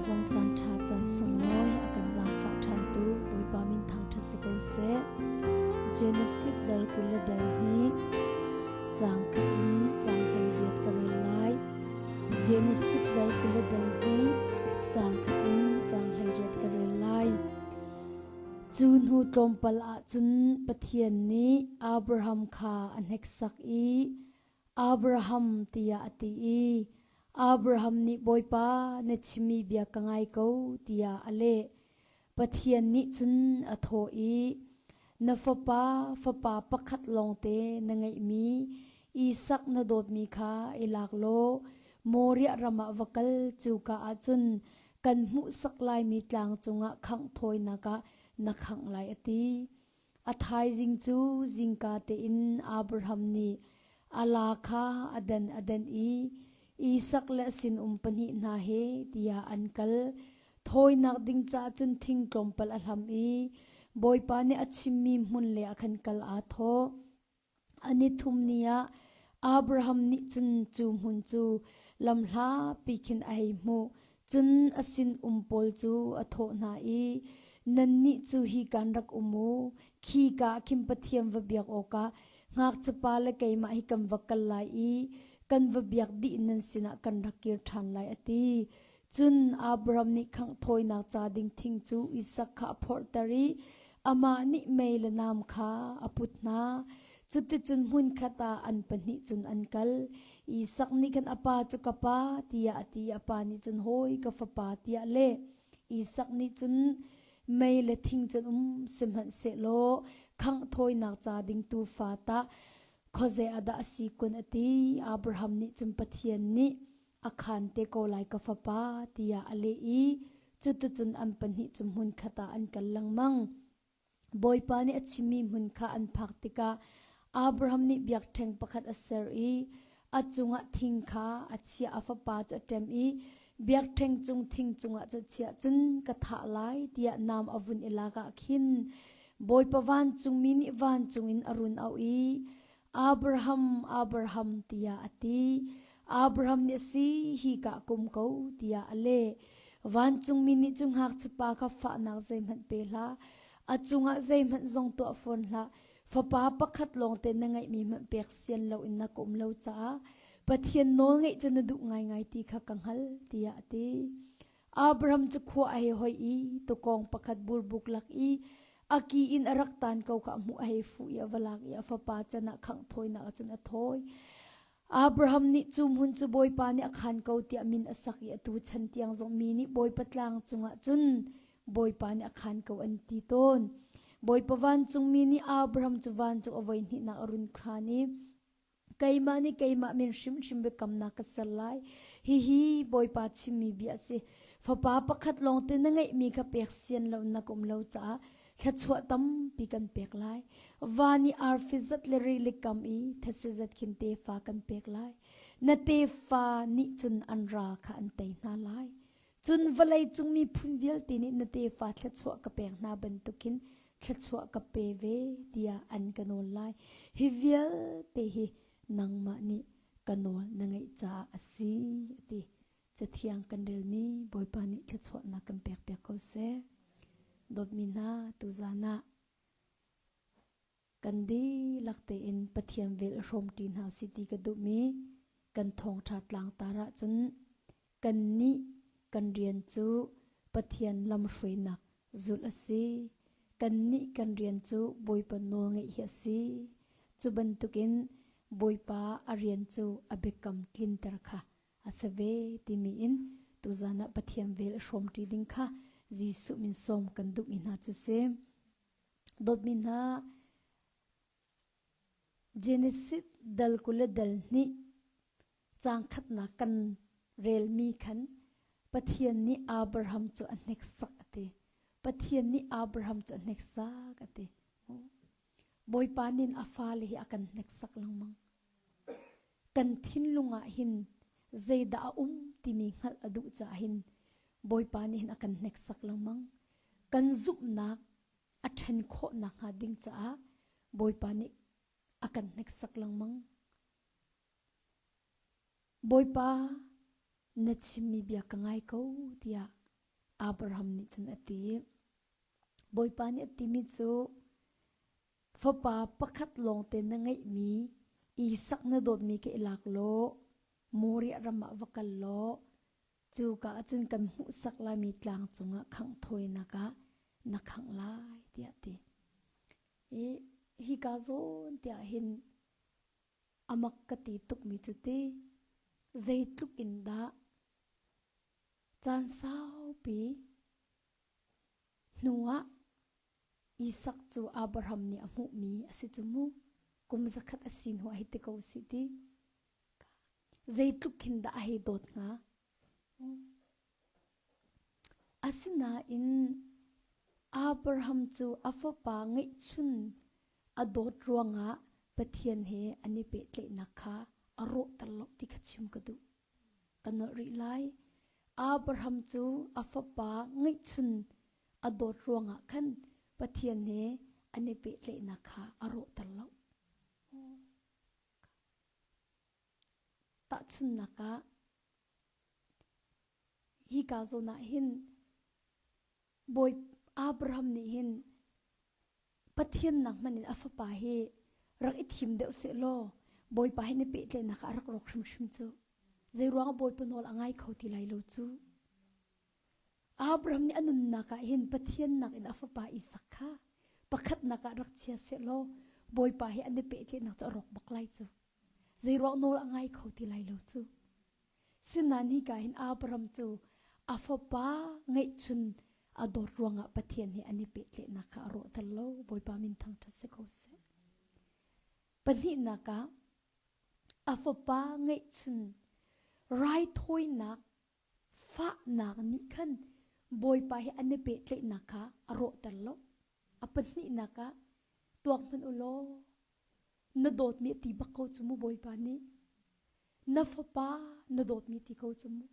zong caan ṭha caan sunglawi a kan zaangfah ṭhantu Bawipa min thangṭhat si ko seh. Genesis dal 20 le dal hnih caang khat in caang 18 ka rel lai. Genesis dal 20 le dal hnih caang khat in caang 18 ka rel lai. Cu hnu tlawmpal ah cun Pathian nih Abraham kha a hneksak i Abraham tiah a ti i Abraham nih Bawipa na chimmi bia ka ngai ko tiah a leh. Pathian nih cun a thawh i Na fapa, fapa pakhat lawngte na ngeihmi Isak na dawtmi kha i lak law Moriah ram ah va kal cuka ah cun kan hmuhsak laimi tlang cungah khangh thawinak ah na khangh lai a ti. A thaizing cu zingka tein Abraham nih a laa kha a dan a danh i Isak le a sinum pahnih hna he tiah an kal. Thawinak ding caah cun thing tlawmpal a hlam i Bawipa nih a chimmi hmun le ah khan kal aa thawh. A ni thum ni ah Abraham nih cun cu hmun cu lamhlapi khin a hei hmuh. Cun a sinum pawl cu a thawh hna i, Nannih cu hi kan rak um u, khi ka ah khin Pathian va biak awkah ngakchiapa le keimah hi kan va kal lai i kan va biak dih nan sinah kan rak kir ṭhan lai, a ti. Cun Abraham nih khangh thawinak ca ding thing cu Isak kha a phorhter i amah nih mei le nam kha a put hna. Cuticun hmunkhat ah an pahnih cun an kal. Isak nih khan a pa cu ka pa tiah a ti. A pa nih cun hawi ka fapa tiah a leh. Isak nih cun mei le thing cun um sihmanhsehlaw khangh thawinak ca ding tuufa tah khuazei ah dah a si kun a ti. Abraham nih cun Pathian nih a khaan te ko lai ka fapa tiah a leh i cuticun an pahnih cu hmunkhat ah an kal lengmang. Bawipa nih a chimmi hmun kha an phak tikah Abraham nih biakṭheng pakhat a ser i a cungah thing kha a chiah. A fapa cu a ṭem i biakṭheng cung thing cungah cu a chiah cun ka thah lai tiah nam a vun i lak ah khin Bawipa vancungmi nih vancung in a run auh i Abraham, Abraham tiah a ti. Abraham nih a si, hi ka kum ko tiah a leh. Vancungmi nih cu ngakchiapa kha fahnak zeihmanh pe hlah, a cungah zeihmanh zong tuah fawn hlah. Fapa pakhat lawngte na ngeihmi hmanh pek sian loin na ka um lo caah Pathian nawl ngeih cu na duh ngaingai ti kha ka hngal tiah a ti. Abraham cu khua a hei hoih i tuukawng pakhat burbuk lak i a ki in a rak tan ko kha a hmuh a hei fuh i a va lak i a fapa can ah khangh thawinak ah cun a thawi. Abraham nih cu hmun cu Bawipa nih a khaan ko tiah min a sak i atu chan tiang zong mi nih Bawipa tlang cungah cun Bawipa nih a khaan ko an ti tawn. Bawipa vancungmi nih Abraham cu vancung a voi hnihnak a run khaan i Keimah nih keimah min hrimhrim biakamnak ka ser lai. Hihi Bawipa chimmi bia a si. Fapa pakhat lawngte na ngeihmi kha pek sian lo na ka um lo caah thluachuah tampi kan pek lai. Van i arfi zat le rili kam i thetse zat khin tefa kan pek lai. Na tefa nih cun an ral kha an tei hna lai. Cun vawlei cung miphun vialte nih na tefa thluachuah ka pek hna bantukin thluachuah ka pe ve tiah an ka nawl lai. Hi vialte hi nangmah nih ka nawl na ngeih caah a si, a ti. Cathiang kan relmi Bawipa nih thluachuahnak kan pekpiak ko seh. Dawtmi hna, tuzan ah kan dihlak tein Pathian vel a hrawmṭi hna si ti ka duhmi kan thawngṭha tlangtar ahcun kannih kan rian cu Pathian lamhruainak zulh a si. Kannih kan rian cu Bawipa nawlngeih hi a si. Cu bantukin Bawipa a rian cu a biakam tlinter kha a si ve timi in tuzan ah Pathian vel a hrawmṭi ding kha Jesuh min sawm kan duhmi hna cu si. Dawtmi hna, Genesis dal 20 le dal hnih caang khatnak kan relmi khan Pathian nih Abraham cu a hneksak a ti. Pathian nih Abraham cu a hneksak a ti. Bawipa nih a fale hi a kan hneksak lengmang. Kan thinlung ah hin zeidah a um timi hngalh a duh caah hin Bawipa nih hin a kan hneksak lengmang. Kan zumhnak a ṭhen khawh nakhnga ding caah Bawipa nih a kan hneksak lengmang. Bawipa, na chimmi bia ka ngai ko tiah. Abraham nih cun a ti. Bawipa nih a timi cu fapa pakhat lawngte na ngeihmi Isak na dawtmi ka i lak law Moriah ram ah va kal law cu ka ah cun kan hmuhsak laimi tlang cungah khangh thawinak ah na khangh lai tiah a ti. I hika zawn tiah hin amak ka ti tukmi cu ti zeitluk in dah caan saupi hnu ah Isak cu Abraham nih a hmuhmi a si cu mu kum zakhat a si hnu ah hi ti ko si ti zeitluk khin dah a hei dawt hnga Asinain Abraham cu a fapa ngeihchun a dawt ruangah Pathian he an i pehtlaihnak kha a rawhter lo ti kha chim ka duh. Ka nolh rih lai. Abraham cu a fapa ngeihchun a dawt ruangah khan Pathian he an i pehtlaihnak kha a rawhter lo. Tahchunhnak ah, hika zawn ah hin Bawi Abraham nih hin Pathian nak hmanh in a fapa hi rak i thim deuh seh law Bawipa hi na pehtlaihnak ah a rak rawk hrimhrim cu. Zeiruang ah Bawipa nawl a ngai kho ti lai lo cu. Abraham nih a nunnak ah hin Pathian nak in a fapa Isak kha pakhatnak ah rak chia seh law Bawipa hi an i pehtlaihnak cu a rawk bak lai cu. Zeiruang nawl a ngai kho ti lai lo cu. Sinain hika hin Abraham cu a fapa ngeihchun a dawt ruangah Pathian he an i pehtlaihnak kha a rawhter lo. Bawipa min thangṭhat si ko seh. Pahnihnak ah a fapa ngeihchun raithawinak fahnak nih khan Bawipa he an i pehtlaihnak kha a rawhter lo. A pahnihnak ah tuak hmanh u law na dawtmi a ti bak ko cu mu Bawipa nih. Na fapa na dawtmi ti ko cu mu.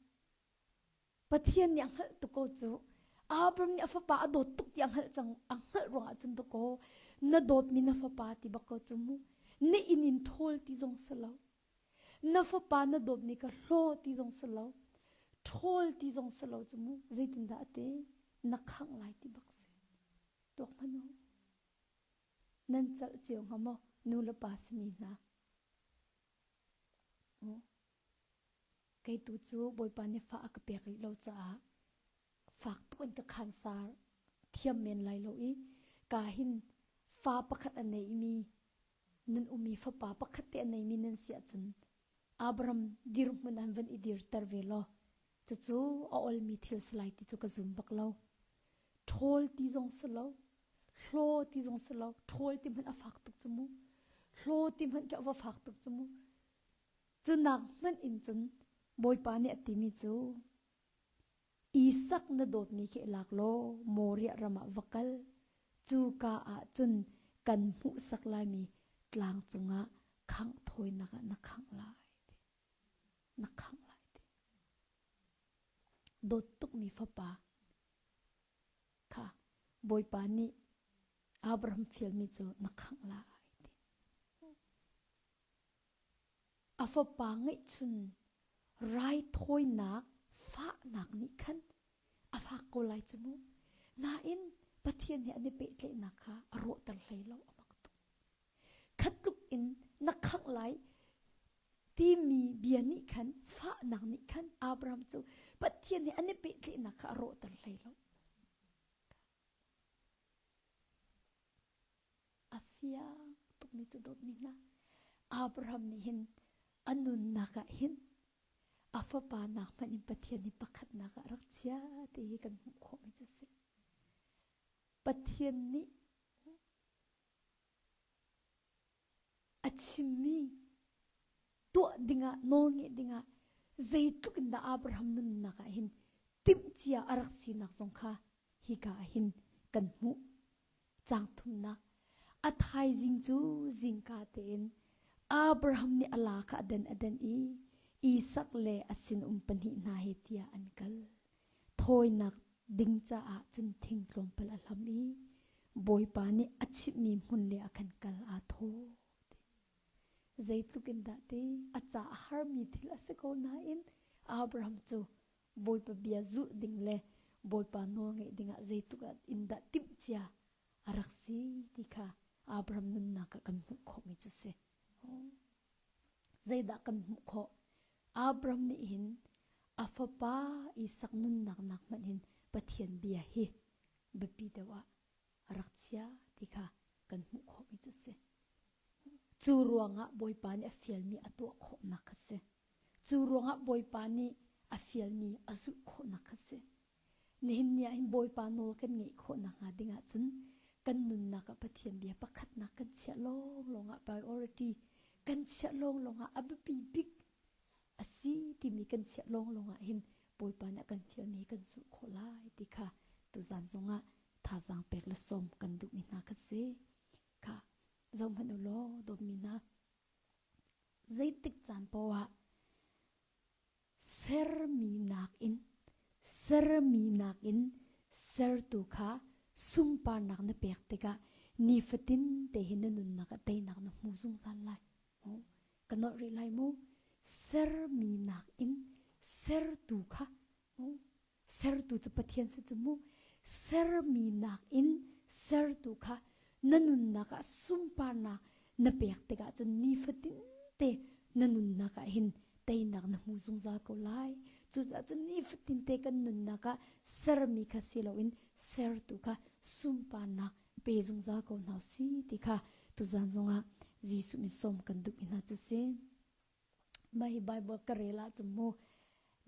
Pathian nih a hngalh tuk ko cu. Abraham nih a fapa a dawt tuk ti a hngalh cang a hngalh ruangah cun dakaw na dawtmi na fapa ti bak ko cu mu. Na inn in ṭhawl ti zong si lo. Na fapa na dawtmi ka hlaw ti zong si lo. Ṭhawl ti zong si lo cu mu. Zeitindah a ti? Na khangh lai ti bak si. Tuak hmanh u. Nan calh cio hnga maw nu le pa simi hna? Kei tu cu Bawipa nih fa a ka pek rih lo caah fak tuk in ka khansar thiam men lai lo i ka hin fa pakhat a neimi nan um i fapa pakhat te a neimi nan si ahcun Abraham dirhmun an van i dirter ve law cucu a olmi thil si lai ti cu ka zum bak lo. Ṭhawl ti zong si lo, hlaw ti zong si lo, ṭhawl ti hmanh a fak tuk cu mu. Hlaw ti hmanh khi a va fak tuk cu mu. Cu nak hmanh in cun Bawipa nih a timi cu Isak na dawtmi khi lak law Moriah ram ah va kal. Cu ka ah cun kan hmuhsak laimi tlang cungah khangh thawinak ah na khangh lai. Na khangh lai ti. Dawt tukmi fapa kha Bawipa nih Abraham fialmi cu na khangh lai ti. A fapa ngeihchun raithawinak fahnak nih khan a fak ko lai cu mu. Nain Pathian he an i pehtlaihnak kha a rawhter hlei lo a mak tuk. Khat tluk in na khangh lai timi bia nih khan fahnak nih khan Abraham cu Pathian he an i pehtlaihnak kha a rawhter hlei lo. A fiang tukmi cu dawtmi hna Abraham nih hin a nunnak ah hin a fapa nak hmanh in Pathian hi pakhatnak ah rak chia ti hi kan hmuh khawhmi cu si. Pathian nih a chimmi tuah dingah nawlngeih dingah zeitluk in dah Abraham nunnak ah hin timhcia a rak sinak zong kha hika ah hin kan hmuh. Caang thumnak a thaizing cu zingka tein Abraham nih a la kha a den a den i Isak le a sinum pahnih hna he tiah an kal. Thawinak ding caah cun thing tlawmpal a hlam i Bawipa nih a chimhmi hmun le ah khan kal aa thawh. Zeitluk in dah ti a ca a harmi thil a si ko nain Abraham cu Bawipa bia zulh ding le Bawipa nawl ngeih dingah zeitluk in dah timhcia a rak si ti kha Abraham nunnak ah kan hmuh khawhmi cu si. Zeidah kan hmuh khawh? Abraham nih hin a fapa Isak nunnak nak hmanh hin Pathian bia hi biapi deuh ah a rak chia ti kha kan hmuh khawhmi cu si. Cu ruangah Bawipa nih a fialmi a tuah khawhnak kha si. Cu ruangah Bawipa nih a fialmi a zulh khawhnak kha si. Nihin ni ah hin Bawipa nawl kan ngeih khawh nakhnga ding ahcun kan nunnak ah Pathian bia pakhatnak kan chiah lawnglawng ah priority kan chiah lawnglawng ah a biapi bik a si timi kan chiah lawnglawng ah hin Bawipa nih a kan fialmi kan zulh khawh lai ti kha tuzan zongah thazaang pek le sawm kan duhmi hna kha si. Kha zohhmanh u law dawtmi hna zeitik caan poah sermi nakin sermi nakin sertu kha sunparnak na pek tikah nifatin te hin na nunnak ah teinak na hmu zungzal lai. Ka nolh rih lai mu. Sermi nakin sertu kha sertu cu Pathian si cu mu. Sermi nakin sertu kha na nunnak ah sunparnak na pek tikah cun nifatin te na nunnak ah hin teinak na hmu zungzal ko lai. Cucaah cun nifatin te kan nunnak ah sermi kha si loin sertu kha sunparnak pe zungzal ko hna si ti kha tuzan zongah Jesuh min sawm kan duh mi hna cu si. Mah hi Bible ka rel ahcun mu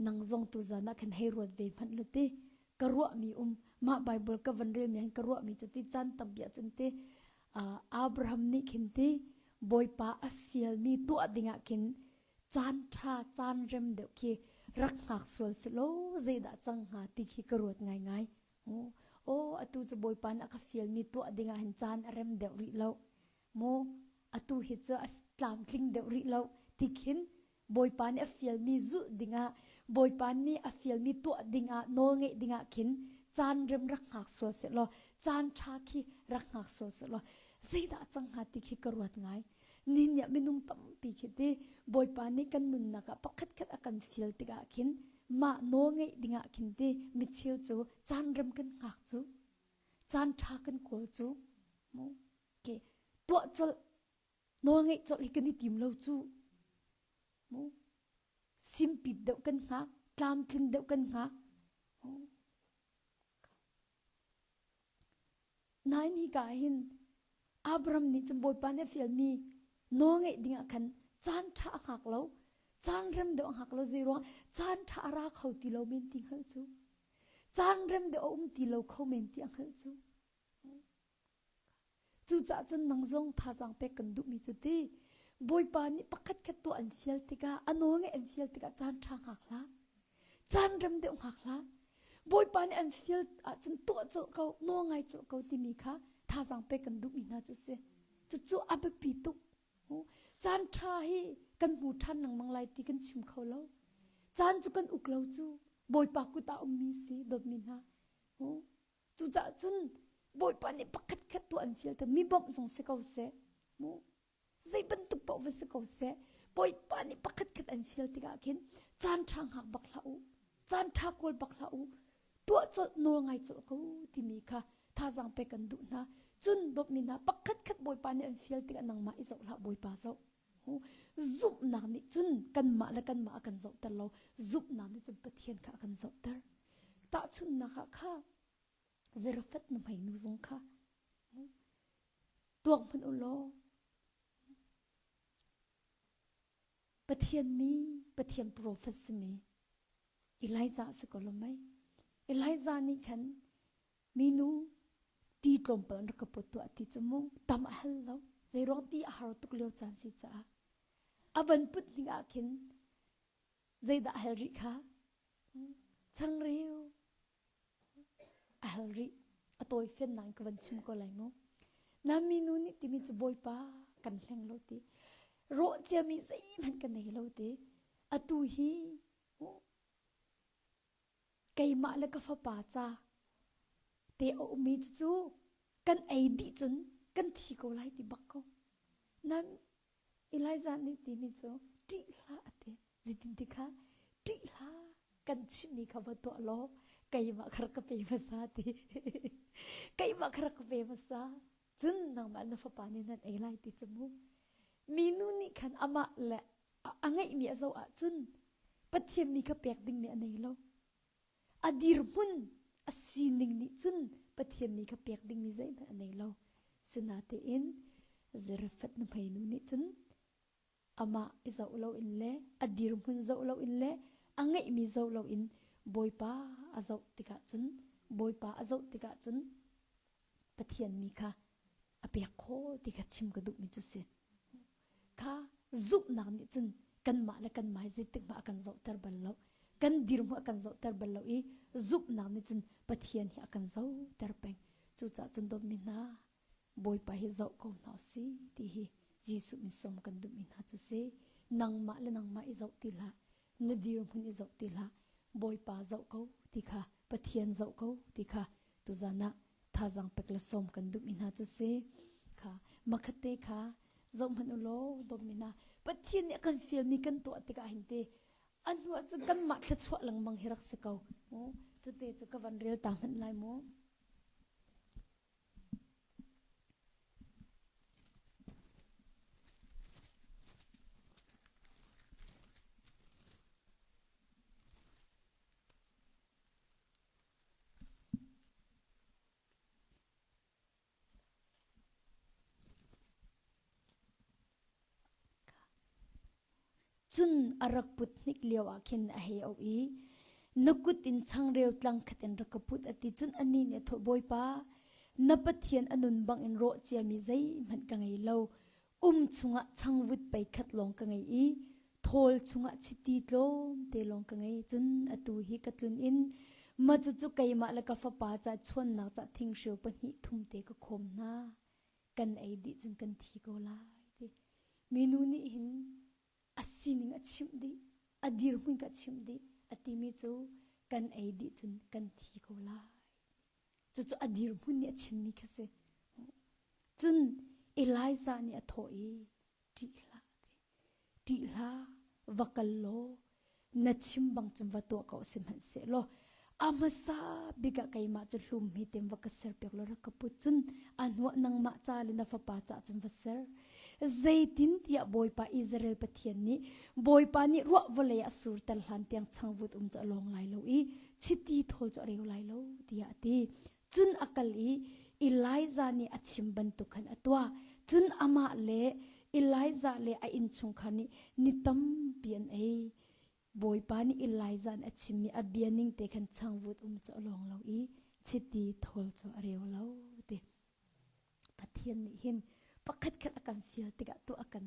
nang zong tuzan ah khan hei ruat ve hmanh lu ti ka ruahmi um mah Bible ka van relmi han ka ruahmi cu ti caan tampi ahcun ti Abraham nih khin ti Bawipa a fialmi tuah dingah khin caan ṭha caan rem deuh khi rak hngak sual si law zeidah cang hnga ti khi ka ruat ngaingai. Aw atu cu Bawipa nih a ka fialmi tuah dingah hin caan a rem deuh rih lo. Maw atu hi cu a tlamtling deuh rih lo ti khin Bawipa nih a fialmi zulh dingah Bawipa nih a fialmi tuah dingah nawl ngeih dingah khin caan rem rak hngak sual sehlaw caan ṭha khi rak hngak sual sehlaw zeidah cang hnga ti khi ka ruat ngai. Ni nih minung tampi khi ti Bawipa nih kan nunnak ah pakhatkhat a kan fial tikah khin mah nawl ngeih dingah khin ti micheu cu caan rem kan hngak cu caan ṭha kan kawl cu mu ke tuah colh nawl ngeih colh hi kan i tim lo cu mu simpit deuh kan hngak tlamtlin deuh kan hngak Nain hika ah hin Abraham nih cun Bawipa nih a fialmi nawl ngeih dingah khan caan ṭha a hngak lo. Caan rem deuh a hngak lo. Zeiruang caan ṭha a ra kho ti lo men ti hngalh cu. Caan rem deuh a um ti lo kho men ti a hngalh cu. Cucaah cun nang zong thazaang pek kan duhmi cu ti Bawipa nih pakhatkhat tuah an fial tikah a nawl ngeih an fial tikah caan ṭha hngak hlah. Caan rem deuh hngak hlah. Bawipa nih an fial ahcun tuah colh ko, nawl ngai colh ko timi kha thazaang pek kan duhmi hna cu si. Cucu a biapi tuk. Caan ṭha hi kan hmu ṭhan lengmang lai ti kan chim kho lo. Caan cu kan uk lo cu. Bawipa kut ah ummi si, dawtmi hna. Cucaah cun Bawipa nih pakhat khat tuah an fial te mi bawmh zong si ko seh. Mu zei bantuk paoh va si ko seh. Bawipa nih pakhat khat an fial tikah khin caan ṭha hngak bak hlah u. Caan ṭha kawl bak hlah u. Tuah colh nawl ngai colh ko timi kha thazaang pek kan duh hna. Cun dawtmi hna pakhat khat Bawipa nih an fial tikah nangmah i zoh hlah Bawipa zoh. Zumhnak nih cun kanmah le kanmah a kan zohter lo. Zumhnak nih cun Pathian kha a kan zohter. Tahchunhnak ah kha Zarephath nuhmeinu zong kha tuak hmanh u law Pathian mi Pathian profet simi Elijah si ko lo mei Elijah nih khan minu ti tlawmpal an rak ka put tuah ti cu mu tam a hal lo zeiruang ti a har tuk lio caan si caah a van put ning ah khin zeidah a hal rih kha changreu a hal rih a tawi fian nain ka van chim ko lai mu na minu nih timi cu bawipa kan hleng lo ti rawh ciami zeihmanh ka nei lo ti atu hi keimah le ka fapa ca te a ummi cu kan ei dih cun kan thi ko lai ti bak ko nan Elijah nih timi cu ṭih hlah a ti. Zeitin ti kha ṭih hlah kan chimmi kha va tuah law. Keimah kha rak ka pe hmasa ti. Keimah kha rak ka pe hmasa. Cun nangmah na fapa nih nan ei lai ti cu mu. Minu nih khan amah le a ngeihmi a zoh ahcun Pathian mi kha pek dingmi a nei lo. A dirhmun a sining nih cun Pathian mi kha pek dingmi zeihmanh a nei lo. Sinatein Zarephath nuhmeinu nih cun amah i zoh loin le a dirhmun zoh loin le a ngeihmi zoh loin Bawipa a zoh tikah cun Bawipa a zoh tikah cun Pathian mi kha a pek khawh ti kha chim ka duhmi cu si. Kha zumhnak nih cun kanmah le kanmah hi zeitik hmah a kan zohter bal lo. Kan dirhmun a kan zohter bal lo i zumhnak nih cun Pathian hi a kan zohter peng. Cucaah cun dawtmi hna, Bawipa hi zoh ko hna usih ti hi Jesuh min sawm kan duhmi hna cu si. Nangmah le nangmah i zoh ti hlah. Na dirhmun i zoh ti hlah. Bawipa zoh ko ti kha, Pathian zoh ko ti kha tuzan ah thazaang pek le sawm kan duhmi hna cu si. Kha makhatte kha zoh hmanh u law dawtmi hna Pathian nih a kan fialmi kan tuah tikah hin te a hnu ah cun kanmah thluachuah lengmang hi rak si ko. Cute cu ka van rel ta hmanh lai mu. Cun a rak put hnik lioah khin a hei auh i, Na kut in changreu tlang khat in rak ka put a ti. Cun anih nih a thawh, Bawipa, na Pathian a nun bangin rawh ciami zeihmanh ka ngei lo. Um chungah changvut pei khat lawng ka ngei i thawl chungah chiti tlawmte lawng ka ngei. Cun atu hi ka tlun in ma cucu keimah le ka fapa ca chuannak ca thinghreu pahnih thumte ka khawm hna. Kan ei dih cun kan thi ko lai ti. Minu nih hin a sining a chimh dih, a dirhmun ka chimh dih. A timi cu kan ei dih cun kan thi ko lai. Cucu a dirhmun nih a chimmi kha si. Cun Elijah nih a thawh i ṭih hlah ti. Ṭih hlah, va kal law na chim bang cun va tuah ko sihmanhsehlaw a hmasa bik ah keimah cu hlum hi tem va ka ser piak law rak ka put cun a hnuah nangmah ca le na fapa ca cun va ser. Zeitin tiah Bawipa Israel Pathian nih Bawipa nih ruah vawlei a surter hlan tiang changvut um cu a lawng lai lo i chiti thawl cu a reu lai lo tiah a ti. Cun a kal i Elijah nih a chim bantuk khan a tuah. Cun amah le Elijah le a innchungkhar nih ni tampi an ei. Bawipa nih Elijah nih a chimmi a bia ning te khan changvut um cu a lawng lo i chiti thawl cu a reu lo ti. Pathian nih hin pakhat khat a kan fial tikah tuah a kan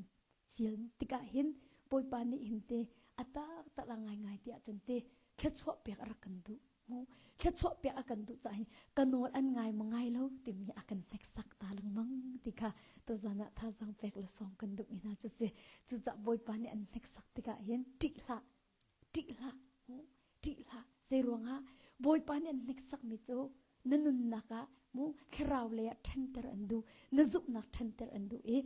fial tikah hin Bawipa nih hin te a taktak la ngaingai ti ahcun te thluachuah pek a rak kan duh. Mu thluachuah pek a kan duh caah hin ka nawl an ngai ma ngai lo timi a kan hneksak ta lengmang ti kha tuzan ah thazaang pek le sawm kan duhmi hna cu si. Cucaah Bawipa nih an hneksak tikah hin ṭih hlah, ṭih hlah, ṭih hlah. Zei ruangah Bawipa nih an hneksakmi cu na nunnak ah mu thlarau lei ah ṭhanter an duh, na zumhnak ṭhanter an duh i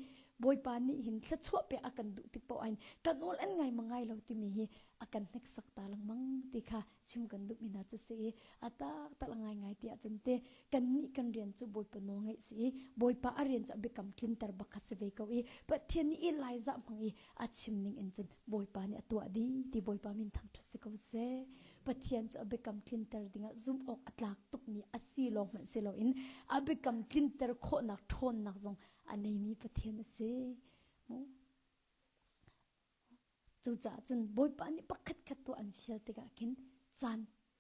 Bawipa nih hin thluachuah pek a kan duh tik paoh ah hin ka nawl an ngai ma ngai lo timi hi a kan hneksak ta lengmang ti kha chim kan duhmi hna cu si i a taktak a ngaingai ti ahcun te kannih kan rian cu Bawipa nawl ngaih si i Bawipa a rian cu a biakam tlinter bak kha si ve ko i Pathian nih Elijah hmang i a chim ning in cun Bawipa nih a tuah dih ti Bawipa min thangṭhat si ko seh. Pathian cu a biakam tlinter dingah zumh awk a tlak tukmi a si lawng hmanh si loin a biakam tlinter khawhnak ṭhawnnak zong a neimi Pathian a si. Cucaah cun Bawipa nih pakhat khat tuah an fial tikah khin caan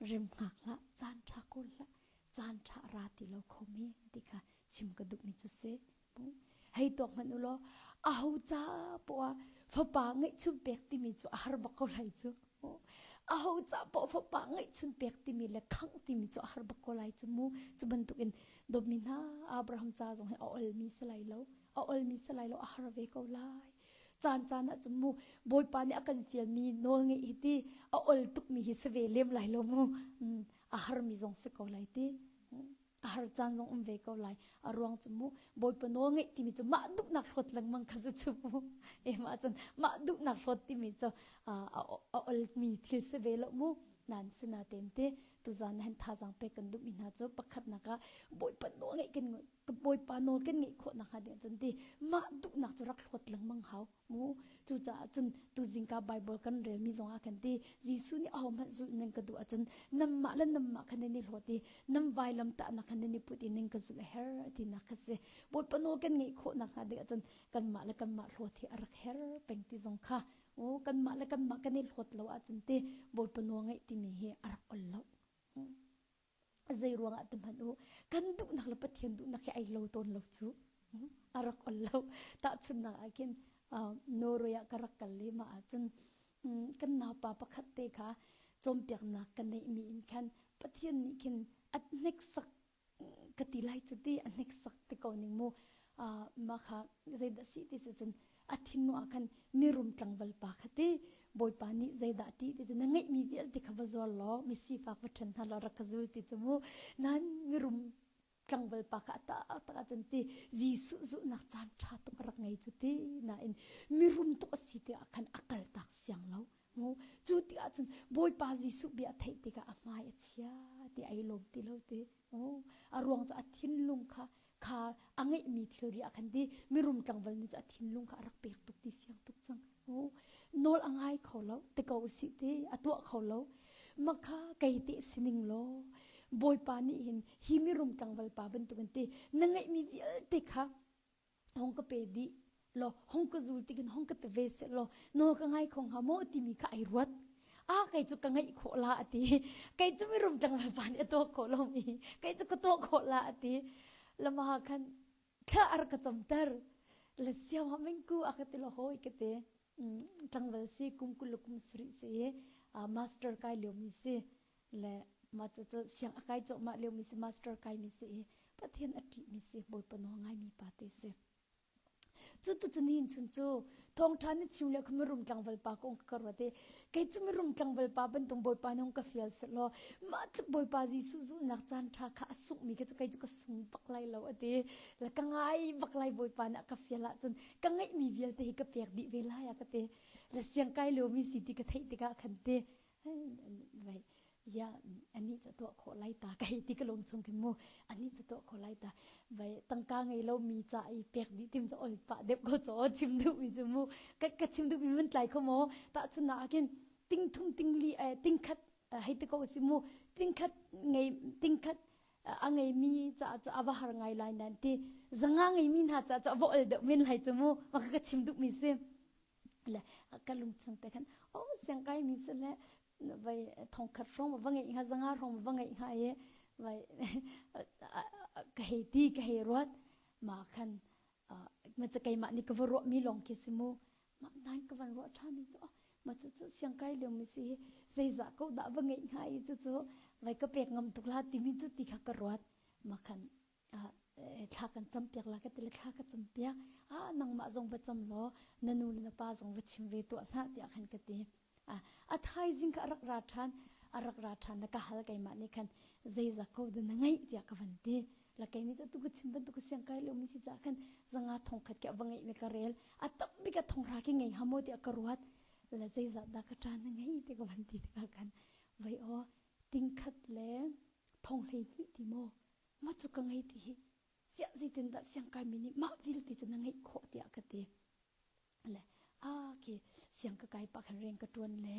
rem hngak hlah, caan ṭha kawl hlah, caan ṭha ra ti lo kho men ti kha chim ka duhmi cu si. Hei tuak hmanh u law aho ca poah fapa ngeihchun pek timi cu a har bak ko lai cu. Aho ca poah fapa ngeihchun pek timi le khangh timi cu a har bak ko lai cu mu. Cu bantukin dawtmi hna Abraham ca zong hi a olmi si lai lo. A olmi si lai lo a har ve ko lai. Caan caan ah cun mu Bawipa nih a kan fialmi nawl ngeih hi ti a ol tukmi hi si ve lem lai lo mu. A harmi zong si ko lai ti. A har caan zong um ve ko lai. A ruang cu mu Bawipa nawl ngeih timi cu mah duhnak hlawt lengmang kha si cu mu. E mah cun mah duhnak hlawt timi cu a olmi thil si ve lo mu. Nan sinatein te tuzan hen thazang pek kan duhmi hna cu pakhatnak ah Bawipa nawl ngeih kan Bawipa nawl kan ngeih khawh nakhnga ding cun ti mah duhnak cu rak hlawt lengmang hau mu. Cucaah cun tuzingka Bible kan relmi zong ah khan ti Jesuh nih ahohmanh zulh ning ka duh ahcun nanmah le nanmah khan nan i hlawt i nan vailam tahnak khan nan i put i ning ka zulh a her tinak kha si. Bawipa nawl kan ngeih khawh nakhnga ding ahcun kanmah le kanmah hlawt hi a rak her peng ti zong kha o kanmah le kanmah kan i hlawt lo ahcun ti Bawipa nawl ngeih timi hi a rak ol lo. Zei ruangah ti hmanh u kan duhnak le Pathian duhnak hi ai lo tawn lo cu a rak ol lo. Tahchunhnak ah khin Norway ah ka rak kal i mah ahcun kan naupa pakhat te kha cawnpiaknak ka neihmi in khan Pathian nih khin a hneksak ka ti lai cu ti a hneksak ti ko ning mu mah kha zeidah si ti si cun a thinlung ah khan mirum tlangval pa kha ti Bawipa nih zeidah ti ti cu na ngeihmi vialte kha va zuar law mi sifak va ṭhen hna law rak ka zul ti cu mu nan mirum tlangval pa kha a tak ahcun ti Jesuh zulhnak caan ṭha tuk a rak ngei cu ti nain mirum tuk a si tikah khan a kaltak siang lo mu cu tikah cun Bawipa Jesuh bia a theih tikah a hmai a chia ti ai lawm ti lo ti a ruang cu a thinlung kha kha a ngeihmi thilri ah khan ti mirum tlangval nih cu a thinlung kha a rak pek tuk ti fiang tuk cang nawl a ngai kho lo ti ko usih ti a tuah kho lo makha kei te sining law Bawipa nih hin hi mirum tlangval pa bantukin ti na ngeihmi vialte kha hong ka pe dih law hong ka zul tikin hong ka ti ve seh law nawl ka ngai kho hnga maw timi kha ai ruat a kei cu ka ngeih khawh la ati kei cu mirum tlangval pa nih a tuah khawh lomi kei cu ka tuah khawh la ati lama khan thla ar ka camter le siam ha mengku a ka ti lo hoi ka ti tlangval si kum kul le kum sarih si master kai lio mi si le mah cu cu siang a kai cuahmah lio mi si master kai mi si i Pathian a ṭih mi si Bawipa nawl ngai mi pa te si cu tu cu nihin chun cu thawngṭha na chim lio kha mirum tlangval pa kong ka ruat i kei cu mirum tlangval pa bantung Bawipa nung ka fial selaw mah tluk Bawipa Jesuh zulhnak caan ṭha kha a sungh mi kha cu kei cu ka sung bak lai lo a ti le ka ngai bak lai Bawipa nih a ka fial ahcun ka ngeihmi vialte hi ka pek dih ve lai a ka ti le siang kai lio mi si ti ka theih tikah khan ti vai ya ani ca tuah khawh lai ta kai ti ka lung chung khi mu ani ca tuah khawh lai ta vai tangka ngei lo mi ca i pek dih tim ca ol pa dep ko cho chim duh mi chu mu ka ka chim duh mi mun tlai kho mo ta chun na akin ting thum ting li ting khat hei te ko si mu ting khat ngei ting khat a ngeimi caah cu a va har ngai lai nan ti zanga ngeimi hna caah cu a va ol deuh men lai cu mu ma ka chim duh mi si le ka lung chung te khan o siang kai mi se le vai thong khat hrawng va ngeih hnga zanga hrawng va ngeih hnga i vai ka hei ti ka hei ruat ma khan ma ca keimah nih ka va ruah mi lawng khi si mu mah nain ka van ruah ṭha mi cu ma cu cu siang kai lio mi si hi zeizah ko dah va ngeih hnga i cu cu vai ka pek ngam tuk la timi cu ti kha ka ruat ma khan thla kan campiak la ka ti le thla ka campiak ah nangmah zong va cam law na nu le na pa zong va chim ve tuah hna tiah khan ka ti a thaizing kha a rak ra ṭhan a rak ra ṭhan na ka hal keimah nih khan zeizah ko dah na ngeih tiah ka van ti la kei nih cu tu ka chim bantuk ka siang kai lo mi si caah khan zanga thong khat ke va ngeih mi ka rel a tam bik a thong ra ki ngei ha maw tiah ka ruat la zeizah dah ka ṭa na ngei ti ka van ti tikah khan vai aw ting khat le thong hlei hnih ti maw ma cu ka ngei ti hi siah zeitin dah siang kai mi nih mah vialte cu na ngeih khawh tiah ka ti le a khi siang ka kai pa khan rian ka tuan le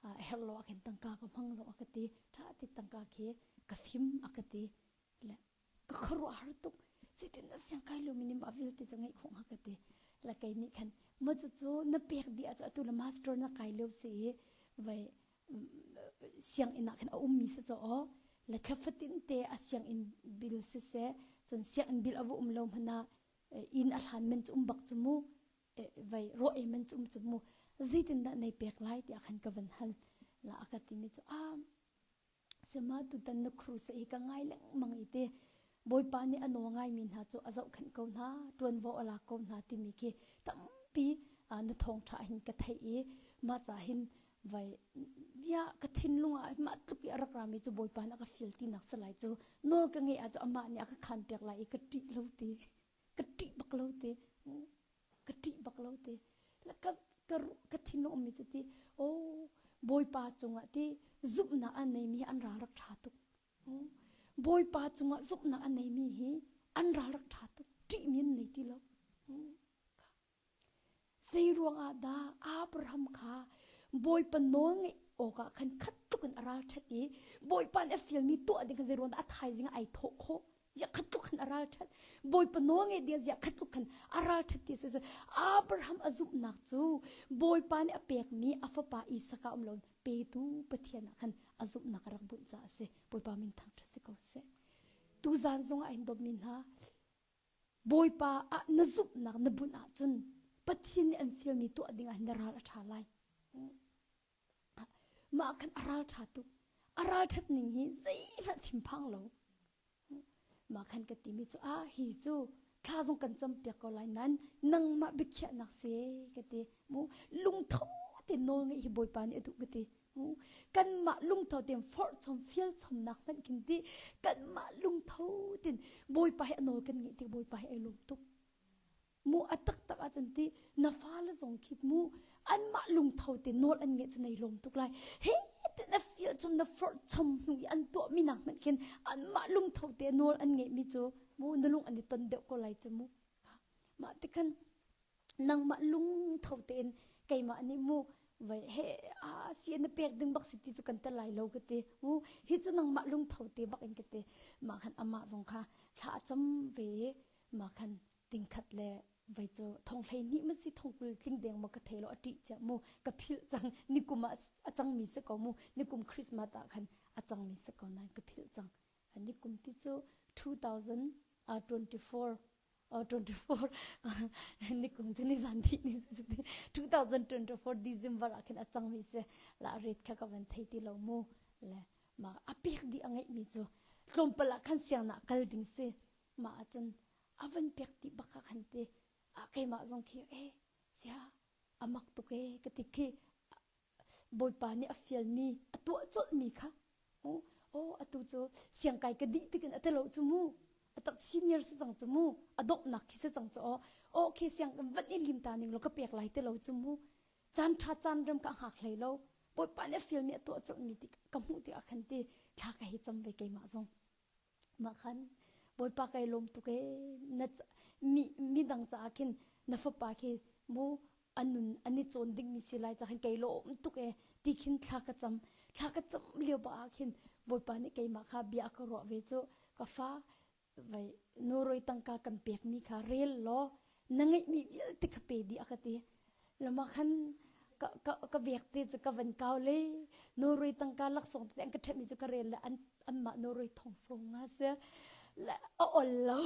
a herh lo ah khin tangka ka hmang lo a ka ti tha ti tangka khi ka fim a ka ti le ka khuaruah har tuk zeitin dah siang kai lo mi nih mah vialte cu ngeih khawh hnga ka ti la kei nih khan ma cu cu na pek dih ah cu atu le master na kai lio si i vai sianginn ah khan a ummi si caw aw le thla fatin te a sianginn bill siseh cun sianginn bill a va um lo hmanh ah inn a hlan men cu um bak cu mu vai rawh ei man cu um cu mu zeitindah nei pek lai tiah khan ka van hal la a ka timi cu a sema tutan na kruse hi ka ngai lengmang i te Bawipa nih a nawl ngaimi hna cu a zohkhenh ko hna ṭuanvo a lak ko hna timi khi tampi na thawngṭha hin ka theih i mah ca hin vai bia ka thinlung ah mah tluk i a rak rami cu Bawipa nih a ka feel tinak si lai cu nawl ka ngeih ah cu amah nih a ka khan piak lai i ka ṭih lo ti ka ṭih bak lo ti ka ṭih bak lo ti ka ka ka thinlung ummi cu ti oh. Bawipa cungah ti zumhnak an neimi an ral rak ṭha tuk. Bawipa cungah zumhnak an neimi hi an ral rak ṭha tuk. Ṭihmi an nei ti lo. Zei ruangah dah Abraham kha Bawipa nawl ngeih awkah khan khat tluk in a ral ṭhat i Bawipa nih a fialmi tuah ding kha zei ruangah dah a thaizing ah ai thawh khawh? Ziah khat tluk khan a ral ṭhat? Bawipa nawl ngeih ding ziah khat tluk khan a ral ṭhat ti a si. Abraham a zumhnak cu Bawipa nih a pekmi a fapa Isak ah um loin petu Pathian ah khan a zumhnak a rak bunh caah a si. Bawipa min thangṭhat si ko seh. Tuzaan zongah hin dawtmi hna, Bawipa ah na zumhnak na bunh ahcun Pathian nih an fialmi tuah ding ah na ral a ṭha lai. Mah khan a ral ṭha tuk. A ral ṭhat ning hi zeihmanh thinphang lo. Mah khan ka timi cu ah hi cu thla zong kan cam piak ko lai nan nangmah biakhiahnak si ka ti. Mu lungtho te nawl ngeih hi Bawipa nih a duh ka ti. Kanmah lungtho tein forh chom fial chomnak hmanh khin ti kanmah lungtho tin Bawipa hi a nawl kan ngeih tik Bawipa hi ai lawm tuk. Mu a taktak ahcun ti na fale zong khi mu anmah lungtho te nawl an ngeih cu nei lawm tuk lai. He te na fial chom na forh chom hnu i an tuah mi nak hmanh khin anmah lungtho te nawl an ngeih mi cu mu na lung an i ton deuh ko lai cu mu. Mah ti khan nangmah lungtho tein keimah nih mu vai he a si na pek ding bak si ti cu kan tel lai lo ka ti mu hi cu nangmah lungtho te bak in ka ti mah khan amah zong kha thla a cam ve i mah khan tingkhat le vai cu thong hlei hnih ma si thong kul tling deng ma ka thei lo a ṭih cia mu ka philh cang nikum ah a cangmi si ko mu nikum Christmas ah khan a cangmi si ko nain ka philh cang nikum ti cu 2024 24 nikum cu nizan dih ni 2024 December ah khin a cangmi si la ret kha ka van thei ti lo mu le ma a pek dih a ngeihmi cu tlawmpal ah khan siangna kal ding si ma ahcun a van pek ti bak ah khan ti a keimah zong khi eh sia a mak tuk e ka ti khi Bawipa nih a fialmi a tuah colhmi kha oh atu cu siangkai ka dih tikin a telo cu mu a tak senior si cang cu mu a donghnak khi si cang cu aw oh khi siang van in lim ta ning lo ka pek lai te lo cu mu caan tha caan rem ka hngak hlei lo Bawipa nih a fialmi a tuah colhmi ti ka hmuh tikah khan ti thla ka hei cam ve keimah zong Mah khan Bawipa kai lawm tuk ee na mi midang caah khin na fapa khi mu a nun an i cawn dingmi si lai ca khin kai lawm tuk ee ti khin thla ka cam thla ka cam lio bak ah khin Bawipa nih keimah kha bia a ka ruah ve cu ka fa vai Norway tangka kan pekmi kha rel law na ngeihmi vialte kha pe dih a ka ti lama khan ka ka ka bek te cu ka van kau le Norway tangka laksawng te an ka ṭhemi cu ka rel le an anmah Norway thong sawm nga si le a ol lo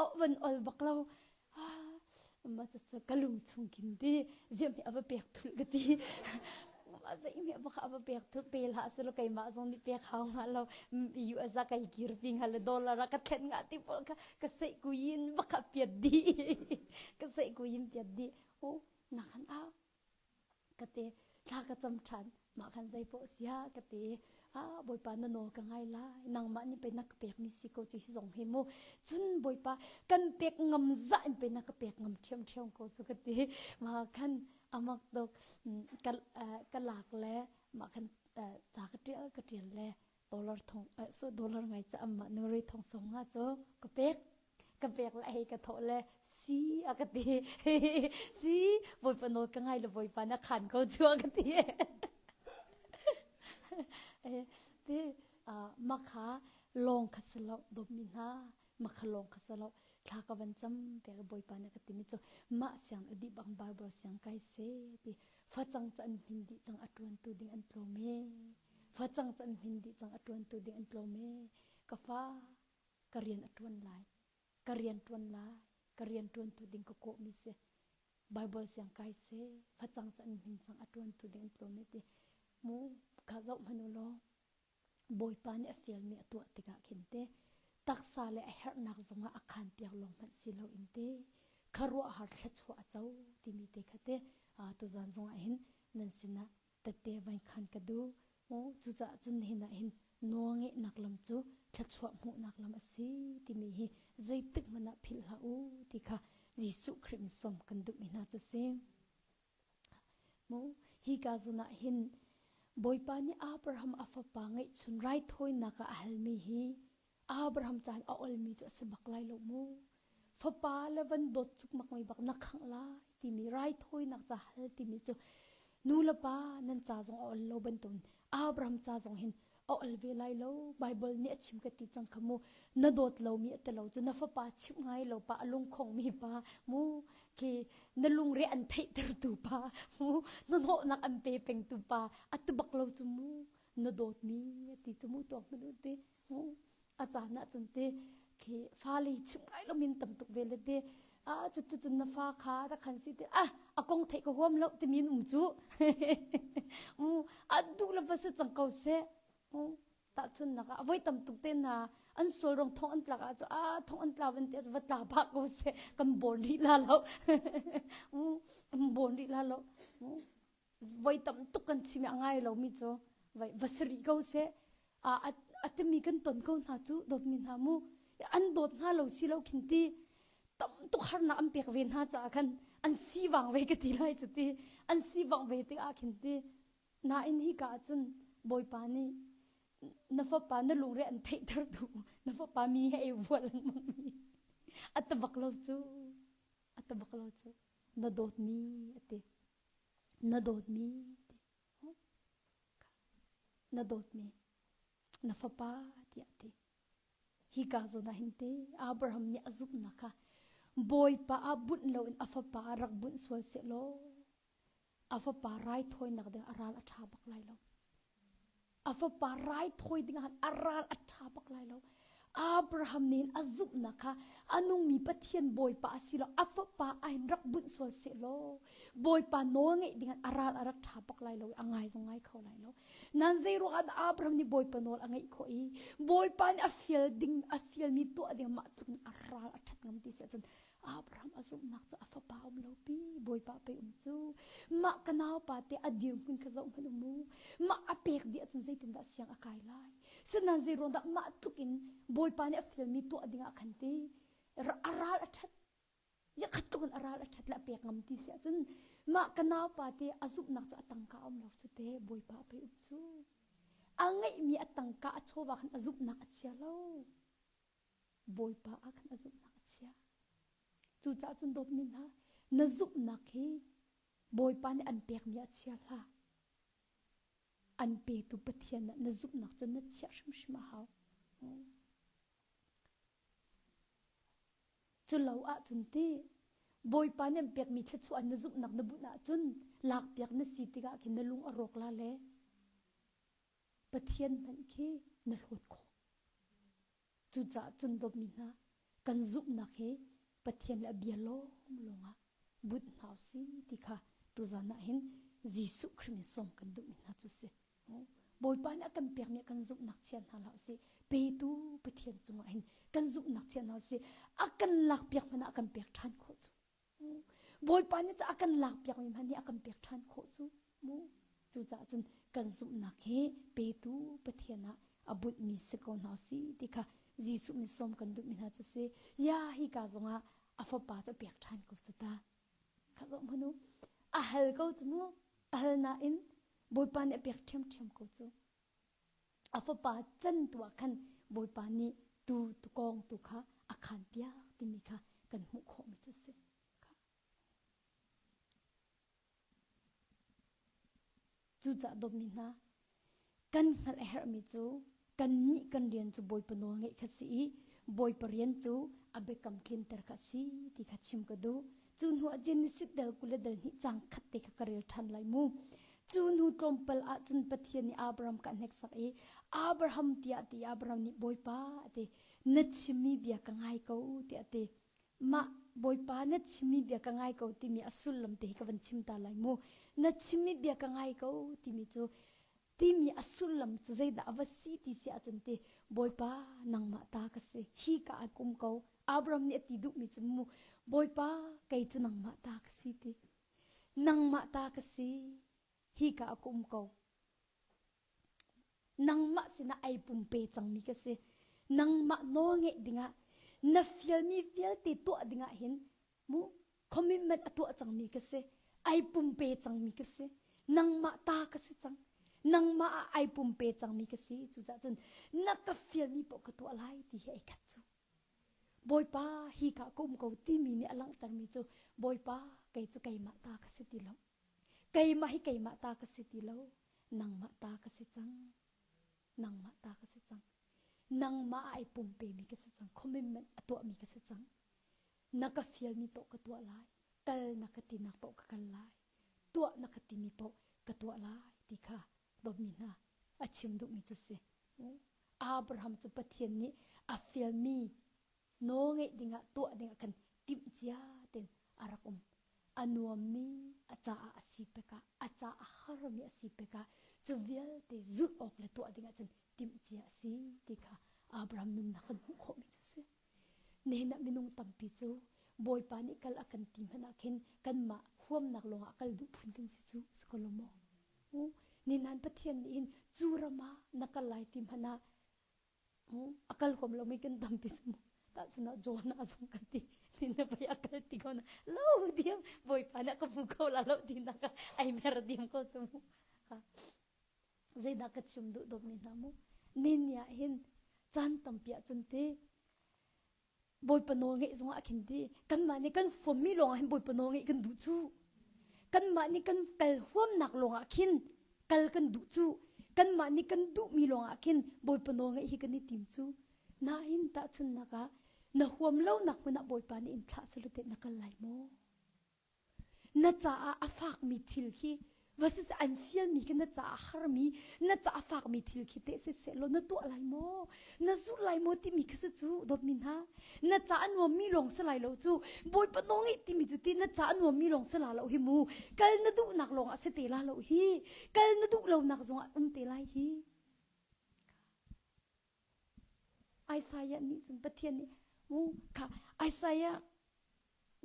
a van ol bak lo ma cu ka lung chung kin ti ziam hi a va pek thul ka ti zeihmeh bak a va pek thul pe hlah selaw keimah zong nih pek hau hnga lo US ah kai kir pi hnga le dollar ah ka thlen nga ti pawl kha ka seih kuyin bak a piat dih ka seih kuyin piat dih o na khan a ka te thla ka cam ṭhan mah khan zei poh sia ka ti a bawipa na nawl ka ngai lai nangmah nih pei na ka pek mi si ko cu hi zong hi mu cun bawipa kan pek ngam zah in pei na ka pek ngam ṭhiam ṭhiam ko cu ka ti mah khan amak tuk ka ka lak le mah khan ca ka ṭial ka ṭial le dollar thong so dollar ngai ca amma nuri thong song nga cu ka pek ka pek le hei ka thawh le si a ka ti si bawipa nawl ka ngai le bawipa na khan ko cu a ka ti ti makha lawng kha si lo dawtmi hna makha lawng kha si lo thla ka van cam pek bawipa na ka timi cu mah siang a dih bang bible siang kai se ti facang cu an hmin dih cang a tuan tu ding an tlawm e facang cu an hmin dih cang a tuan tu ding an tlawm e ka fa ka rian a ṭuan lai ka rian ṭuan lai ka rian ṭuantu ding ka kawhmi si Bible siang kai se facang cu an hmin cang a ṭuantu ding an tlawm ti mu kha zoh hmanh u law Bawipa nih a fialmi a tuah tikah khin te taksa le a herhnak zongah a khan piak lawng hmanh si loin te khuaruahhar thluachuah a co timi te kha te tuzan zongah hin nan sinah tette van khan ka duh Cucaah cun nihin ah hin nawlngeihnak lam cu thluachuah hmuhnak lam a si timi hi zeitik hmanh ah philh hlah u ti kha Jesuh Khrih in sawm kan duhmi hna cu si. Mu. Hi ka zawn ah hin Bawipa nih Abraham a fapa ngeihchun raithawinak ah a halmi hi Abraham caan a olmi cu a si bak lai lo mu. Fapa le van dawt cukmak mi bak na khangh lai timi raithawinak ca hal timi cu nu le pa nan ca zong a ol lo bantukin Abraham ca zong hin a ol ve lai lo. Bible nih a chim ka ti cang kha mu. Na dawt lomi a ti lo cu na fapa chimh ngai lo pa a lungkhong mi pa mu khi na lungre an theihtertu pa mu na hnawhnak an pe pengtu pa a ti bak lo cu mu na dawtmi a ti cu mu tuak hmanh u ti a caan ah cun ti khi fale chim ngai lo min tam tuk ve le ti a cu tu cun na fa kha ta khan si ti ah a kong theih ka huam lo timi um cu mu a duh le va si cang ko seh mu tahchun nak ah voi tam tuk te na an sual rong thong an tlak ah cu a thong an tla van te va tla ba ko seh kan bon rih la lo mu bon rih la lo mu voi tam tuk kan chim a ngai lomi cu vai va si rih ko seh a a timi kan ton ko hna cu dawtmi hna mu an dawt hna lo si lo khin ti tam tuk harnak an pek ve hna caah khan an sivang ve ka ti lai cu ti an sivang ve tik ah khin ti nain hi ka cun bawipa nih na fapa na lungre an theihter tu na fapa mi he ei vual lengmang mi a tabak lo cu a tabak lo cu na dawtmi ati na dawtmi ti na dawtmi na fapa tiah ti hika zawn ah hin ti Abraham nih a zumhnak kha Bawipa ah bunh loin a fapa ah rak bunh sual seh law a fapa raithawinak ding a ral a ṭha bak lai lo A fapa raithawi dingah a ral a ṭha bak lai lo. Abraham nih a zumhnak kha a nungmi Pathian Bawipa a si lo a fapa ahin rak bunh sual seh law Bawipa nawl ngeih dingah a ral a rak ṭha bak lai lo i a ngai zong ngai kho lai lo. Nan zei ruangah dah Abraham nih Bawipa nawl a ngeih khawh i Bawipa nih a fial ding a fialmi tuah ding mah tluk in a ral a ṭhat ngam ti si ahcun Abraham a zumhnak cu a fapa um lo pi Bawipa pei um cu mah ka naupa te a dirhmun kha zoh hmanh mu mah a pek dih ahcun zeitindah siang a kai lai sinain zei ruang dah mah tluk in Bawipa nih a fialmi tuah ding ah khan ti a ral a ṭhat ya khat tluk in a ral a ṭhat le a pek ngam ti si ahcun mah ka naupa te a zumhnak cu a tangka um lo cu te Bawipa pei um cu a ngeihmi a tangka a chawva khan a zumhnak a chia lo Bawipa ah khan a zumhnak a chia. Cucaah cun dawtmi hna, na zumhnak hi Bawipa nih an pekmi a chia hlah. An petu Pathian ah na zumhnak cu na chiah hrimhrim a hau. Cu lo ahcun ti Bawipa nih an pekmi thluachuah na zumhnak na bunh ahcun lakpiak na si tikah khin na lung a rawk la le Pathian hmanh khi na hlawt khawh. Cucaah cun dawtmi hna, kan zumhnak hi Pathian le a bia lawnglawng ah bunh hna u si ti kha tuzan ah hin Jesuh Khrih min sawm kan duhmi hna cu si. Bawipa nih a kan pekmi kan zumhnak chia hna hlah u sih. Petu Pathian cungah hin kan zumhnak chia hna u sih. A kan lakpiak hmanh ah a kan pek ṭhan khawh cu. Bawipa nih a kan lakpiakmi hmanh hi a kan pek ṭhan khawh cu mu. Cucaah cun kan zumhnak hi petu Pathian ah a bunhmi si ko hna si ti kha Jesuh nih sawm kan duhmi hna cu si. Ya hi ka zongah a fapa cu a pek ṭhan ko cu ta. Kha zoh hmanh u. A hal ko cu mu. A hal nain Bawipa nih a pek ṭhiamṭhiam ko cu. A fapa can tu ah khan Bawipa nih tu tukawng tu kha a khan piak timi kha kan hmuh khawhmi cu si. Cucaah dawtmi hna, kan hngalh a herhmi cu kannih kan rian cu Bawipa nawl ngeih kha si i Bawipa rian cu a biakam tlinter kha a si ti kha chim ka duh. Cu hnu ah Genesis dal 20 le dal hnih caang khat te kha ka rel ṭhan lai mu. Cu hnu tlawmpal ah cun Pathian nih Abraham kha a hneksak i Abraham tiah a ti. Abraham nih Bawipa a ti. Na chimmi bia ka ngai ko tiah a ti. Mah Bawipa na chimmi bia ka ngai ko timi a sullam te hi ka van chim ta lai mu. Na chimmi bia ka ngai ko timi cu timi a sullam cu zeidah a va si ti si ahcun ti Bawipa nangmah ta ka si hi ka an um ko Abraham nih a ti duhmi cu mu Bawipa kei cu nangmah ta ka si ti nangmah ta ka si hi ka a um ko nangmah sinah ei pumpe cangmi ka si nangmah nawl ngeih dingah na fialmi vialte tuah dingah hin mu commitment a tuah cangmi ka si ai pumpe cangmi ka si. Nangmah ta ka si cang. Nangmah ah ai pumpe cangmi ka si. Cucaah cun na ka fialmi paoh ka tuah lai ti hi ai khat cu. Bawipa hi ka ka um ko timi nih a langhtermi cu Bawipa kei cu keimah ta ka si ti lo. Keimah hi keimah ta ka si ti lo. Nangmah ta ka si cang. Nangmah ta ka si cang. Nangmah ai pumpemi ka si cang. Commitment a tuahmi ka si cang. Na ka fialmi paoh ka tuah lai. Kal na ka tinak paoh ka kal lai. Tuah na ka timi paoh ka tuah lai ti kha dawtmi hna a chim duhmi cu si. Abraham cu Pathian nih a fialmi nawlngeih dingah tuah dingah khan timh cia tein a rak um. A nuammi a caah a si pekah, a caah a harmi a si pekah cu vialte zulh awk le tuah dingah cun timh cia a si ti kha Abraham nunnak kan hmuh khawhmi cu si. Nihin ah minung tampi cu Bawipa nih kal a kan ti hmanh ah khin kanmah huamnak lawngah kal duh phun kan si cu si ko lo maw? Nihin Pathian nih hin cu ram ah na kal lai ti hmanh ah a kal huam lomi kan tampi cu mu. Tahchun ah Jonah zong kan ti ni na pei a kal ti ko na lo diam Bawipa nih a ka hmu ko la lo ti nak ah ai mer diam ko cu mu. Zeidah ka chim duh dawtmi hna mu? Ni ah hin caan tampi ah cun ti Bawipa nawl ngeih zongah khin ti kanmah nih kan huammi lawngah hin Bawipa nawl ngeih kan duh cu. Kanmah nih kan kal huamnak lawngah khin kal kan duh cu. Kanmah nih kan duhmi lawngah khin Bawipa nawl ngeih hi kan i tim cu. Nain tahchunhnak ah na huam lonak hmun ah Bawipa nih in thlah selaw teh na kal lai maw? Na caah a fakmi thil khi va siseh an fialmi khi na caah a harmi na caah a fakmi thil khi teh siseh law na tuah lai maw na zulh lai maw timi khi si cu dawtmi hna na caah a nuammi lawng si lai lo cu bawipa nawl ngeih timi cu ti na caah a nuammi lawng si la lo hi mu kal na duhnak lawng ah si te la lo hi kal na duh lonak zong ah um te lai hi Isaiah nih cun Pathian nih mu kha Isaiah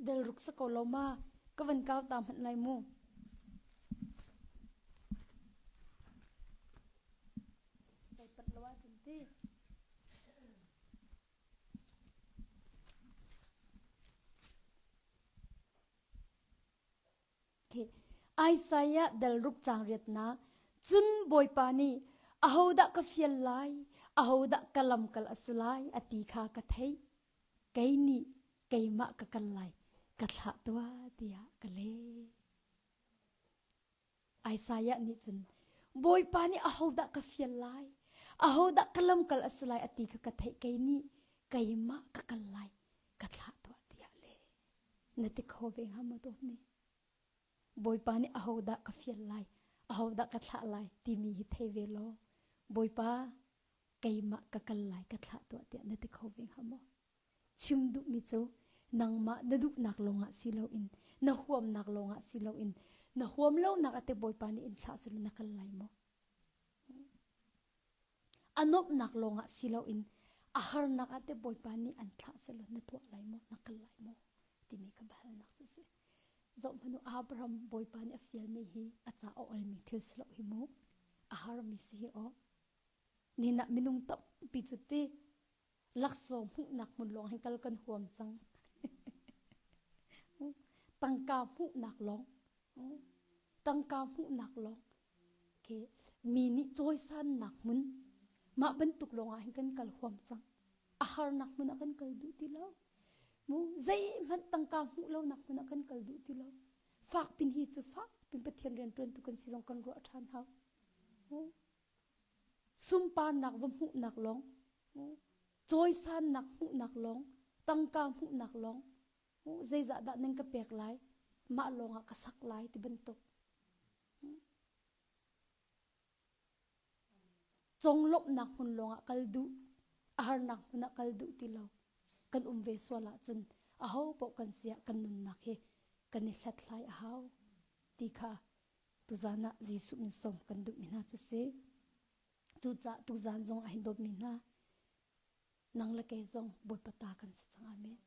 del ruk sa ko lo ma ka van kau ta hmanh lai mu. Kai pat lo ahcun ti. Isaiah dal ruk caang riatnak Cun Bawipa nih ahodah ka fial lai, ahodah ka lamkal a si lai a ti kha ka theih. Kei nih keimah ka kal lai, ka thlah tuah tiah ka leh. Isaiah nih cun Bawipa nih ahodah ka fial lai, ahodah ka lamkal a si lai a ti kha ka theih. Kei nih keimah ka kal lai, ka thlah tuah tiah leh. Na ti kho ve hnga maw dawtmi? Bawipa nih ahodah ka fial lai, ahodah ka thlah lai timi hi thei ve law Bawipa keimah ka kal lai ka thlah tuah tiah na ti kho ve hnga maw? Chim duhmi cu nangmah na duhnak lawngah si loin na huamnak lawngah si loin na huam lonak ate Bawipa nih in thlah selaw na kal lai maw? A nuamhnak lawngah si loin a harnak ah teh Bawipa nih an thlah sehlaw na tuah lai maw, na kal lai maw timi kha biahalnak cu a si. Zohhmanh u, Abraham Bawipa nih a fialmi hi a ca a olmi thil si lo hi mu. A harmi si hi aw. Nihin ah minung tampi cu ti laksawng hmuhnak hmun lawng hin kal kan huam cang. Tangka hmuhnak lawng. Tangka hmuhnak lawng. Okay. Mi nih cawisannak hmun mah bantuk lawngah hin kan kal huam cang. A harnak hmun ah kan kal duh ti lo. Mu zeihmanh tangka hmuh lonak hmun ah kan kal duh ti lo. Fak pin hi cu fak pin Pathian rian ṭuantu kan si zong kan ruah ṭhan hau. Mu sunparnak va hmuhnak lawng, cawisannak hmuhnak lawng, tangka hmuhnak lawng, zeizah dah nan ka pek lai, mah lawngah ka sak lai ti bantuk. Conglawmhnak hmun lawngah kal duh, a harnak hmun ah kal duh ti lo. Kan um ve sual ahcun aho paoh kan si ah kan nunnak hi kan i hlathlai a hau ti kha Tuzan ah Jesuh min sawm kan duhmi hna cu si. Cucaah tuzan zong ah hin dawtmi hna, nang le kei zong Bawipa ta kan si cang. Amen.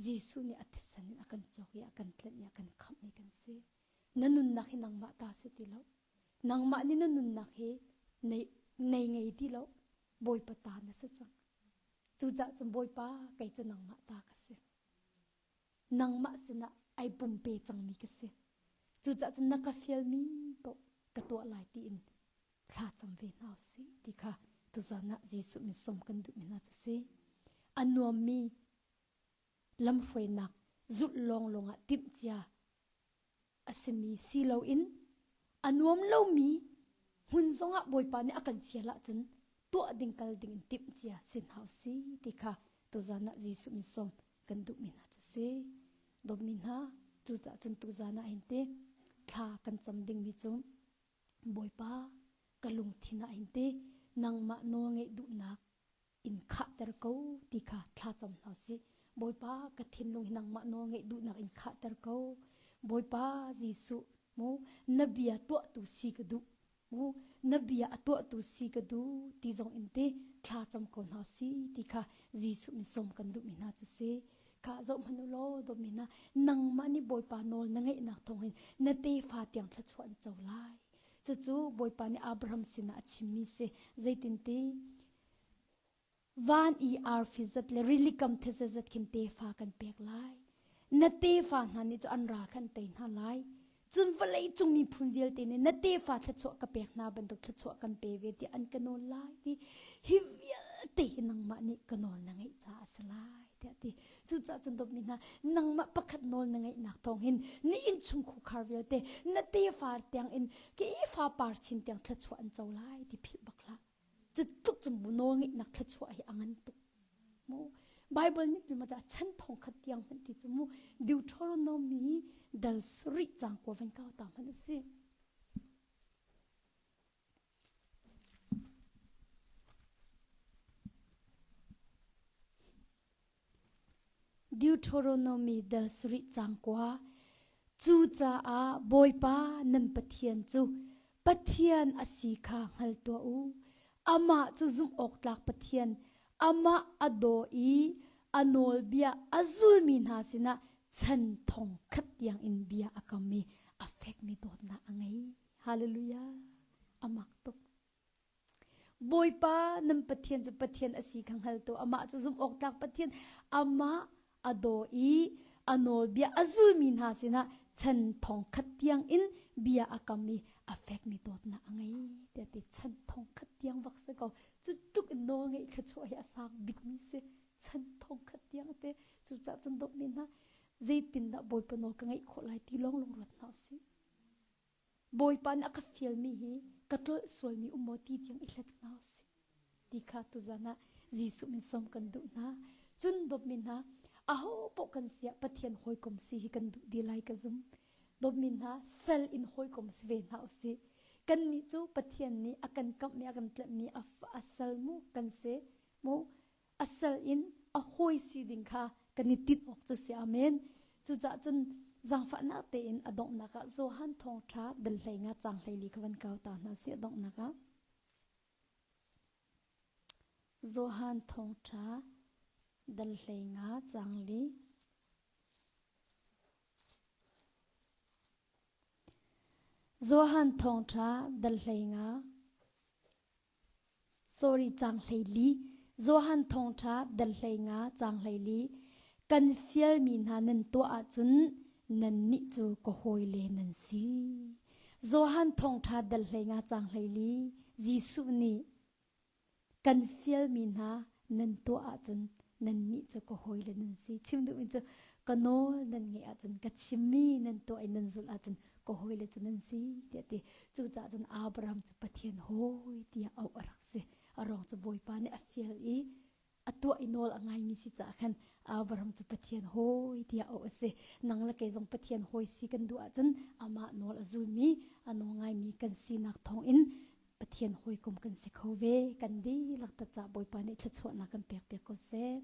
Jesuh nih a thisen in a kan cawk i a kan tlenh i a kan khamhmi kan si. Na nunnak hi nangmah ta si ti lo. Nangmah nih na nunnak hi nei, nei ngei ti lo. Bawipa ta na si cang. Cucaah cun Bawipa kei cu nangmah ta ka si. Nangmah sinah ai pumpe cangmi ka si. Cucaah cun na ka fialmi paoh. ka tuah lai tiin thla cam ve hna usih ti kha tuzan ah Jesuh min sawm kan duhmi hna cu si. A nuammi lamhruainak zulh lawnglawng ah timhcia a simi si loin a nuam lomi hmun zongah Bawipa nih a kan fial ahcun tuah ding kal ding in timhcia si hna usih ti kha tuzan ah Jesuh min sawm kan duhmi hna cu si. Dawtmi hna, cucaah cun tuzan ah hin ti thla kan cam dingmi cu Bawipa ka lungthin ah hin ti nangmah nawl ngeih duhnak in khahter ko ti kha thla cam hna usih. Bawipa ka thinlung hi nangmah nawl ngeih duhnak in khahter ko. Bawipa Jesuh mu na bia tuahtu si ka duh. Mu na bia a tuahtu si ka duh ti zong in ti thla cam ko hna usih ti kha Jesuh min sawm kan duhmi hna cu si. Kha zoh hmanh u law dawtmi hna nangmah nih Bawipa nawl na ngeihnak thawng hin na tefa tiang thluachuah an co lai. Cucu Bawipa nih Abraham sinah a chimmi si. Zeitinti van i arfi zat le rilikam these zat khin tefa kan pek lai. Na tefa hna nih cu an ral kha an tei hna lai. Cun vawlei cung miphun vialte nih na tefa thluachuah ka pek hna bantuk thluachuah kan pe ve tiah an ka nawl lai ti hi vialte hi nangmah nih ka nawl na ngeih caah a si lai tiah ti. Cucaah cun dawtmi hna nangmah pakhat nawl na ngeihnak thawng hin ni innchung khukhar vialte na tefa tiang in ke fa par chin tiang thluachuah an co lai ti philh bak hlah. Cu tluk cun nawl ngeihnak thluachuah hi a ngan tuk. Mu Bible nih ti ma ca chan thong khat tiang hmanh ti cu mu Deuteronomy dal sarih cang ko van kau ta hmanh u si. Deuteronomy dal sarih cang kua. Cucaah Bawipa nan Pathian cu Pathian a si kha hngal tuah u. Amah cu zumh awk tlak Pathian, amah a daw i a nawlbia a zulmi hna sinah chan thong khat tiang in bia a kam i a fekmi dawtnak a ngei. Hallelujah. A mak tuk. Bawipa nan Pathian cu Pathian a si kha hngal tuah. Amah cu zumh awk tlak Pathian, amah a daw i a nawlbia a zulmi hna sinah chan thong khat tiang in bia a kam i a fekmi dawtnak a ngei tiah ti chan thong khat tiang bak si ko. Cu tluk in nawl ngeih thluachuah hi a sang bikmi si. Chan thong khat tiang te. Cucaah cun dawtmi hna, zeitindah Bawipa nawl ka ngeih khawh lai ti lawnglawng ruat hna usih. Bawipa nih a ka fialmi hi ka tlolh sualmi um maw ti tiang i hlat hna usih ti kha tuzan ah Jesuh min sawm kan duh hna. Cun dawtmi hna, aho paoh kan siah Pathian hawikom si hi kan duh dih lai ka zum. Dawtmi hna, sal in hawikom si ve hna usih. Kannih cu Pathian nih a kan kamhmi, a kan tlanhmi a sal mu kan si mu. A sal in a hawi si ding kha kan i tinh awk cu si amen. Cucaah cun zaangfahnak tein a donghnak ah Johan thawngṭha dal hlei nga cang hlei li kha van kau ta hna usih a donghnak ah. Johan thawngṭha dal hlei nga cang li. Johan thawngṭha dal hlei nga Sorry, cang 14. Johan thawngṭha dal 15 cang 14. Kan fialmi hna nan tuah ahcun nannih cu ka hawile nan si. Johan thawngṭha dal 15 cang 14. Jesuh nih kan fialmi hna nan tuah ahcun nannih cu ka hawile nan si. Chim duhmi cu ka nawl nan ngeih ahcun ka chimmi nan tuah i nan zulh ahcun ka hawile cu nan si tiah ti. Cucaah cun Abraham cu Pathian hawi tiah auh a rak si. A ruang cu Bawipa nih a fial i a tuah i nawl a ngaimi si caah khan Abraham cu Pathian hawi tiah auh a si. Nang le kei zong Pathian hawi si kan duh ahcun amah nawl a zulmi, a nawl ngaimi kan sinak thawngin Pathian hawikom kan si kho ve. Kan dihlak ta ca Bawipa nih thluachuahnak kan pek piak ko seh.